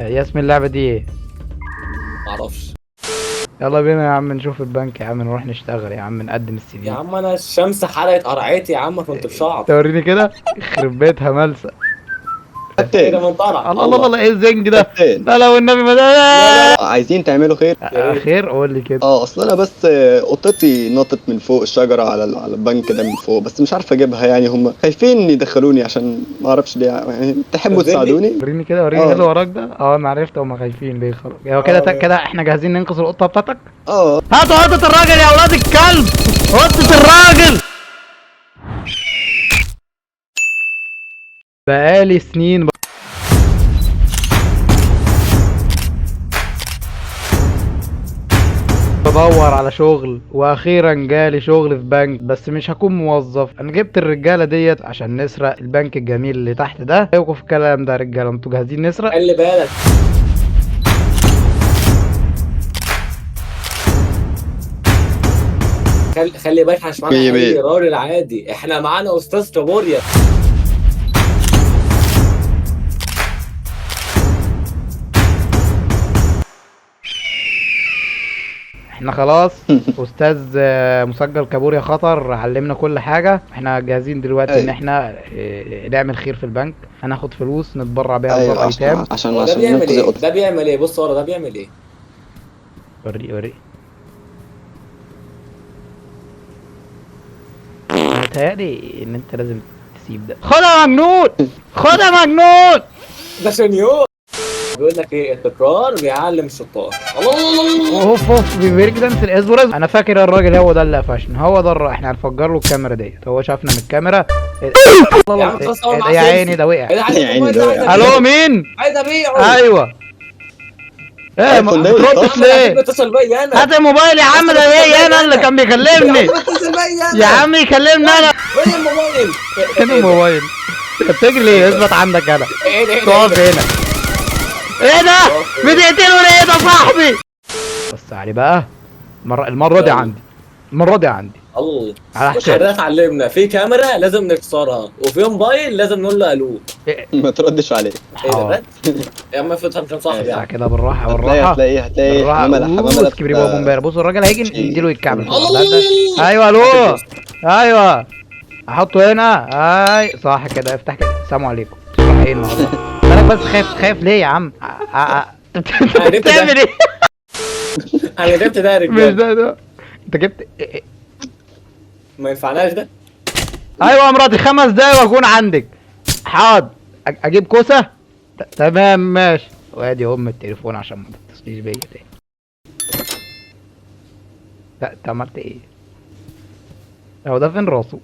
يا اسم اللعبة دي ايه؟ معرفش. يلا بينا يا عم نشوف البنك يا عم، نروح نشتغل يا عم، نقدم ال CV. يا عم انا الشمس حرقت قرعتي يا عم، كنت بشعر. توريني كده، يخرب بيتها ملسة. ايه ده من طلع؟ الله الله الله، ايه الزنج ده؟ كابتن. لا لا والنبي ما ده. عايزين تعملوا خير؟ خير قول لي كده. اصل انا بس قطتي نطت من فوق الشجرة على البنك ده من فوق، بس مش عارف اجيبها، يعني هم خايفين يدخلوني عشان ما اعرفش ليه، يعني تحبوا تنزلني؟ تساعدوني؟ وريني كده، وريني ايه اللي وراك ده. انا عرفت هم خايفين ليه، خلاص هو كده. كده احنا جاهزين ننقذ القطة بتاعتك. هاتوا قطة الراجل يا اولاد الكلب، قطة الراجل. بقالي سنين بدور على شغل، واخيرا جالي شغل في بنك، بس مش هكون موظف. انا جبت الرجالة ديت عشان نسرق البنك الجميل اللي تحت ده. ايه في الكلام ده يا رجاله؟ انتوا جاهزين نسرق؟ خلي بالك. خلي بالك، احنا مش معانا مية اي مية. راجل عادي، احنا معانا استاذ كابوريا. احنا خلاص استاذ مسجل كابوريا خطر علمنا كل حاجة. احنا جاهزين دلوقتي ان احنا نعمل خير في البنك، هناخد فلوس نتبرع بيها لدار ايوه، ايتام. عشان هو ده عشان بيعمل ننقذ ايه؟ القطة. ده بيعمل ايه؟ بص ورا، ده بيعمل ايه؟ وري وري. متهيألي ان انت لازم تسيب ده. خد يا مجنون، خد يا مجنون. ده شنيور. بيقول لك ايه؟ التكرار بيعلم الشطار. الله الله الله الله. اوف اوف، بي break dance. اصبر اصبر، انا فاكر الراجل هو ده اللي قفشنا، هو ده احنا هنفجر له الكاميرا ديت، هو شافنا من الكاميرا. الله يا عم خلاص، هو الله، معاه يا عيني سيلفي. ده وقع. ايه ده؟ عايز يا عيني الموبايل ده ده، وقع. عايز الو ابيعه. مين؟ عايز ابيعه. ايوه. ايه ما iPhone ده بتردش ليه؟ اتصل بيا انا. هات الموبايل يا عم، ده ايه انا اللي كان بيكلمني؟ اتصل بيا انا يا عم يكلمني انا. فين الموبايل؟ فين الموبايل؟ انت بتجري ليه؟ اثبت عندك انا. ايه ده؟ ايه ده؟ تقف هنا. ايه ده؟ بتقتله ليه ده صاحبي؟ بس علي بقى المرة دي عندي، المرة دي عندي. الله على حساب. ده اتعلمنا في كاميرا لازم نكسرها، وفي موبايل لازم نقول له الو. ما تردش عليه. ايه ده بجد؟ يا عم افرض كان صاحبي اسمع يعني. كده بالراحة هتلاقي بالراحة هتلاقي هتلاقي بالراحة. حمامة حمامة سكري بابا امبارح. بص الراجل هيجي نديله يتكعبل. الله الله الله. ايوه الو. ايوه احطه هنا. اي صح كده، افتح كده. السلام عليكم. راح ايه النهارده؟ مالك بس خايف؟ خايف ليه يا عم؟ أنا جبت ده. بتعمل ايه؟ انا جبت ده يا مش رجاله. ده انت جبت إيه؟ ما ينفعناش ده. ايوه يا مراتي، 5 دقايق واكون عندك. حاضر. اجيب كوسة؟ تمام ماشي. وادي ام التليفون عشان ما تتصليش بيا تاني. لا انت عملت ايه؟ هو ده فين راسه؟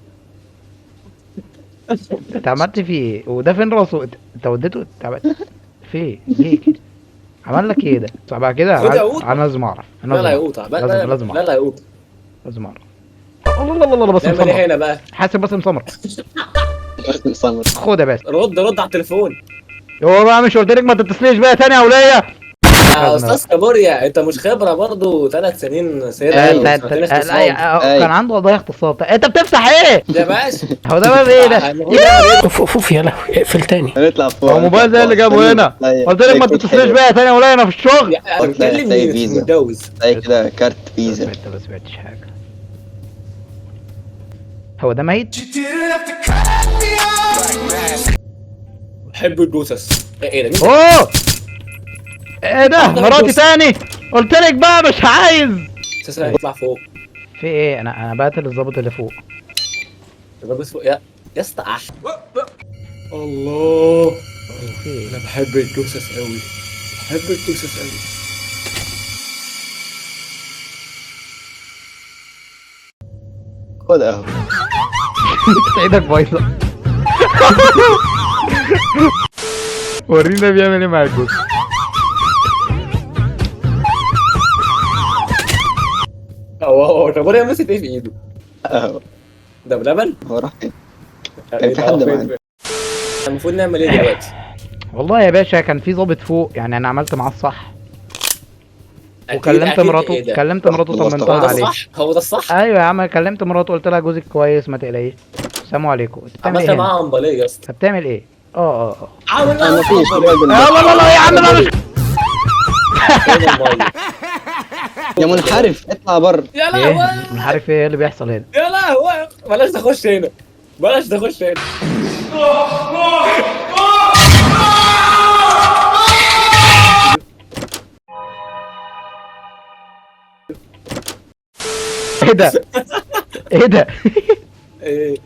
انت عملت فيه ايه؟ وده فين راسه؟ انت وديته؟ انت عملت في ايه؟ ليه كده؟ عمل لك ايه ده؟ صح بقى كده؟ خد يا قوطة. انا لازم اعرف. انا لا لا لازم يا اعرف. قوطة. لازم لازم لا اعرف. لا يا قوطة. لازم اعرف. الله الله الله الله، بس نعمل ايه مسمر. هنا بقى؟ حاسب بس مسمر. مسمر. خد يا باسم. رد على التليفون. هو بقى مش قلت لك ما تتصليش بيا تاني يا وليه؟ يا استاذ كابوريا انت مش خبره برضه 3 سنين سيره وسنتين اختصاص. كان عنده قضايا اغتصاب. انت بتفتح ايه؟ يا باشا هو ده باب ايه ده؟ اوف اوف اوف، يا لهوي اقفل تاني. هنطلع فوق. هو موبايل زي اللي جابه هنا. قلت لك ما تتصليش بيا تاني يا وليه، انا في الشغل. انا بتكلم هتلاقي مين؟ فيزا. متجوز. هتلاقي كده كارت فيزا. انت ما سمعتش حاجة. هو ده ميت؟ بحب الجثث. ايه ده؟ مين ده؟ اوه ايه ده؟ مراتي تاني؟ قلت لك بقى مش عايز. اساسا هيطلع فوق. في ايه؟ انا بقتل الظابط اللي فوق. الراجل فوق يا اسطى. الله، في ايه؟ انا بحب الجثث قوي، بحب الجثث قوي. خد قهوة. ايدك بايظة. ورينا بيعمل ايه مع الجثة. هو كابوريا مسك ايه في ايده؟ قهوة. ده بلبن؟ هو راح فين؟ كان في حد معانا. المفروض نعمل ايه دلوقتي؟ والله يا باشا كان في ظابط فوق، يعني انا عملت معاه الصح وكلمت أكيد. مراته، إيه ده؟ كلمت مراته الله طمنتها هو ده عليه. الصح؟ هو ده الصح؟ ايوه يا عم كلمت مراته قلت لها جوزك كويس ما تقلقيش. السلام عليكم. انت بتعمل عملت ايه هنا؟ معاه عمبليه يا اسطى. انت بتعمل ايه؟ اه اه عامل ما فيش. لا لا لا يا عم، لا مش يا منحرف اطلع بره. يا ايه لهوي مش عارف ايه اللي بيحصل هنا. يا لهوي، بلاش تخش هنا، بلاش تخش هنا. ايه ده؟ ايه ده؟ ايه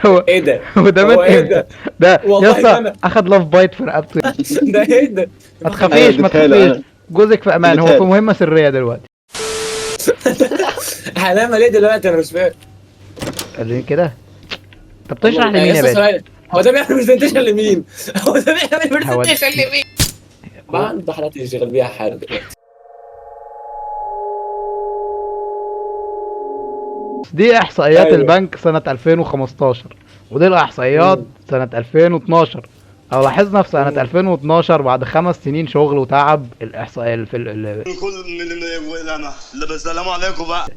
هو ايه ده؟ هو ده هو مات ايه امتى؟ ده؟ ده والله يا اسطى أنا. اخد love bite في رقبته. ده ايه ده؟ ما تخافيش ما اديتها له تخافيش، أنا. جوزك في امان، هو اديتها في له. مهمة سرية دلوقتي. هنعمل ايه دلوقتي؟ انا مش فاهم. قال كده. طب تشرح لمين يا باشا؟ هو ده بيعمل presentation لمين؟ هو ده بيعمل هو ده- presentation لمين؟ ما عنده حالات يشغل بيها حاله دلوقتي. دي احصائيات أيوة. البنك سنة 2015، ودي الاحصائيات سنة 2012. لو لاحظنا في سنة 2012 بعد 5 سنين شغل وتعب، الاحصائية في السلام عليكم بقى.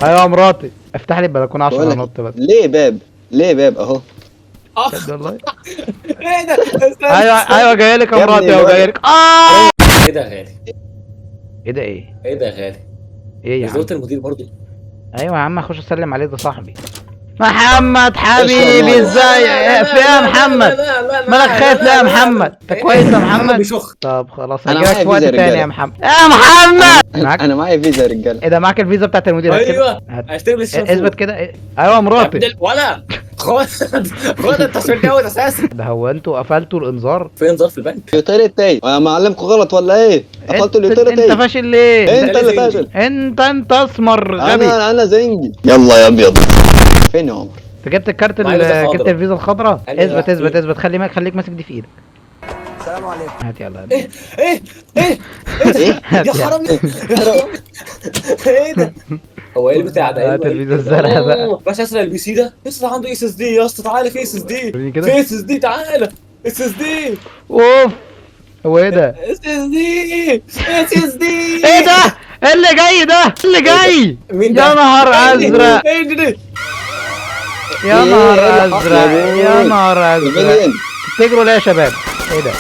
ايوه يا مراتي افتح لي البلكونه عشان بقول لك، انط بس. ليه باب؟ ليه باب اهو؟ اخ والله ايه ده؟ استنى. ايوه ايوه جاي لك يا يا ابني مراتي، اهو بقول جاي لك. اه ايه ده يا غالي؟ ايه ده؟ ايه ايه ده يا غالي؟ ايه يا مش عم؟ دوت المدير برضه؟ ايوه يا عم اخش اسلم عليه، ده صاحبي محمد حبيبي. ازاي في ايه يا محمد؟ مالك خايف ليه يا محمد؟ انت كويس يا محمد؟ بيشخ. طب خلاص أنا هجيلك معايا في وقت فيزا يا تاني يا رجالة. محمد. يا محمد معاك انا معايا فيزا يا رجاله. ايه ده؟ معاك الفيزا بتاعت المدير؟ هات كده. ايوه هات. هشتري بلاي ستيشن. اثبت كده. ايوه يا مراتي. ولا خد خد التصوير دوت اساسا. ده هو انتوا قفلتوا الانذار؟ فين ظرف البنك؟ utility، انا معلمكم غلط ولا ايه؟ قفلتوا انت ال utility. انت فاشل ليه؟ انت اللي فاشل. انت اسمر غبي. انا زنجي. يلا يا ابيض. فين يا عمر؟ انت جبت الكارت معايا فيزا جبت خضراء. الفيزا الخضراء؟ قال لي اثبت راح اثبت فين؟ اثبت، خلي خليك ماسك دي في ايدك. السلام عليكم. هات يلا. ايه ايه ايه ايه؟ هات يا يلا. حرام يا حرام. ايه ده؟ هو ايه البتاع ده؟ هات الفيزا الزرقاء بقى. باشا اسرق ال PC ده يا اسطى، عنده SSD يا اسطى، تعالى في SSD، وريني كده. في SSD، تعالى SSD، اوف هو ايه ده؟ اس اس دي، اس اس دي. ايه ده؟ ايه اللي جاي ده؟ إيه اللي جاي؟ مين ده؟ يا نهار ازرق ايه ده؟ يا إيه نهار اللي حصل ازرق يا يا بوي؟ نهار ازرق. civilian. تجروا ليه يا شباب؟ ايه ده؟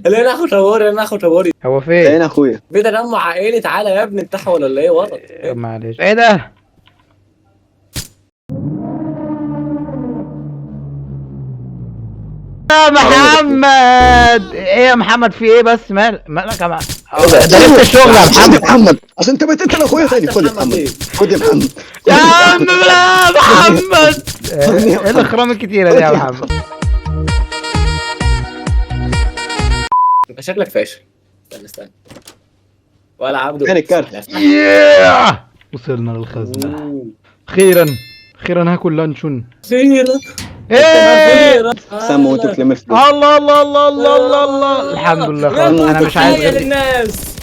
لا انا اخد طوارئ، انا اخد طوارئ. هو فين؟ فين اخويا؟ في تجمع عائلي، تعالى يا ابني انت ولا ايه ورا؟ معلش ايه ده؟ يا محمد ايه يا محمد في ايه بس؟ مال مالك يا محمد؟ ده لسه الشغل يا عشان محمد. محمد، عشان انت بتقتل اخويا تاني. خد يا محمد، خد يا محمد. يا عم لا يا محمد، ايه الاخرام الكتيرة دي يا محمد؟ انت شكلك فاشل. استنى استنى ولا عبده. فين الكارت؟ ياه! وصلنا للخزنة اخيرا، اخيرا هاكل لانشون. خيرا ايه سام وتلم الفلوس. الله الله الله الله الله الله، الحمد لله خلاص انا مش عايز غير دي. للناس.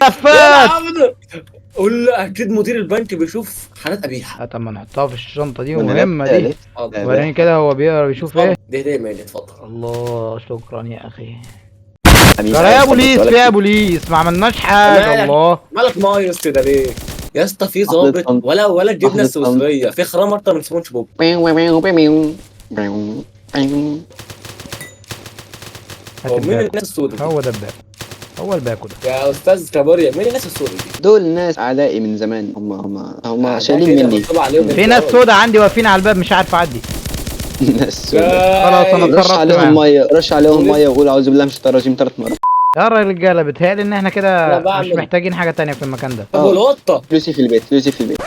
لفات. عبده قول له اكيد مدير البنك بيشوف حالات قبيحة. طب ما نحطها في الشنطة دي مهمة دي. اتفضل. وريني كده هو بيقرا بيشوف ايه. دي هديه مني، اتفضل. الله شكرا يا اخي. ترى يا بوليس في يا بوليس ما عملناش حاجة. مالك؟ الله مالك مايص كده ليه؟ يا اسطى في لحظة ظابط صمت. ولا الجبنة لحظة صمت. السويسريه في خرام اكتر من سبونج بوب. هات هو مين الباكو. الناس السوداء دي؟ هو ده الباكو، هو الباكو ده. يا استاذ كابوريا مين الناس السوداء دي؟ دول ناس اعدائي من زمان، هم شايلين كده مني. مكتوب عليهم في ناس سودا عندي واقفين على الباب مش عارف اعدي. ناس سودة. خلاص انا رش اتصرفت عليهم معاهم. مية، رش عليهم مية وقول اعوذ بالله من الشيطان الرجيم 3 مرات. يا رجاله بيتهيألي ان احنا كده أنا مش بعمل. محتاجين حاجة تانية في المكان ده. طب والقطه؟ فلوسي في البيت، فلوسي في البيت.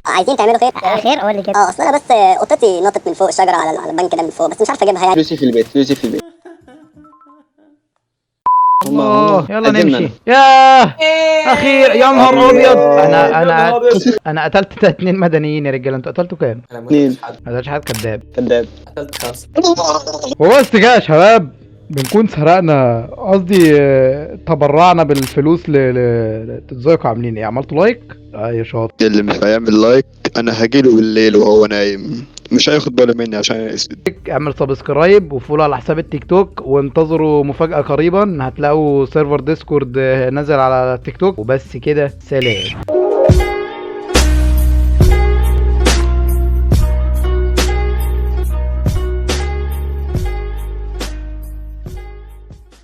عايزين تعملوا خير؟ خير قول لي كده. اه اصل انا بس قطتي نطت من فوق الشجرة على البنك ده من فوق، بس مش عارفه اجيبها يعني. فلوسي في البيت، فلوسي في البيت. هم الله يلا قدمنا نمشي. أنا. ياه اخير يا نهار ابيض. انا انا أبيض. انا قتلت 2 مدنيين يا رجاله، انتوا قتلتوا كام؟ انا ما اتنين. قتلتش حد. ما قتلتش حد كداب. كداب. قتلت 5. وبس كده يا شباب بنكون سرقنا، قصدي تبرعنا بالفلوس ازيكم عاملين ايه؟ عملتوا like؟ ايوه شاطر. اللي مش هيعمل like انا هجيله بالليل وهو نايم، مش هياخد باله مني عشان انا اسود. اعمل subscribe و follow على حساب التيك توك، وانتظروا مفاجأة قريبا، هتلاقوا server ديسكورد نزل على التيك توك. وبس كده، سلام.